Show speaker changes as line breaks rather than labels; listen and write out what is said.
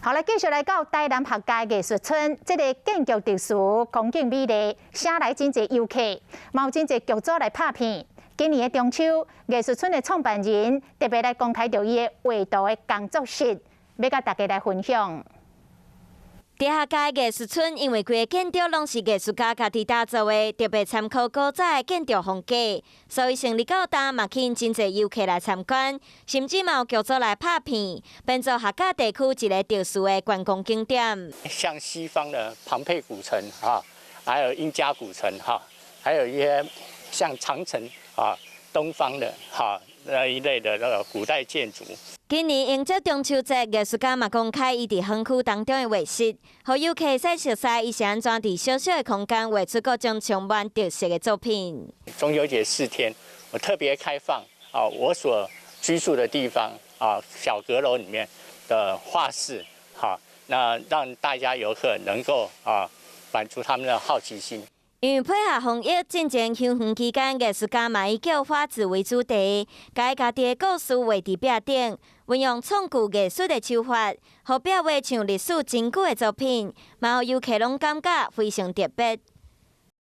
好來，繼續來到台南客家藝術村，這个建築特殊，風景美麗，寫來真濟遊客，嘛有真濟劇組來拍片。今年的中秋，藝術村的創辦人特別來公開著伊的畫圖的工作室，欲佮大家來分享。
佇客家藝術村，因為規个建築攏是藝術家家己打造的，特別參考古早的建築風格，所以成立到今嘛吸引真濟遊客來參觀，甚至嘛有劇組來拍片，變做客家地區一个特殊的觀光景點。
像西方的龐貝古城哈，還有印加古城哈，還有一些像長城啊，東方的哈那一類的那個古代建築。
今年迎接中秋節，藝術家嘛公開伊佇園區當中的畫室，予遊客會使熟似伊是按怎佇小小的空間畫出各種充滿特色的作品。
中秋節4天，我特別開放啊，我所居住的地方啊，小閣樓裡面的畫室，哈，那讓大家遊客能夠啊滿足他們的好奇心。
因為配合防疫，進前休園期間，藝術家嘛以叫花子為主題，共家己的故事畫佇壁頂，運用創具藝術的手法，予壁畫像歷史真久的作品，嘛予遊客攏感覺非常特別。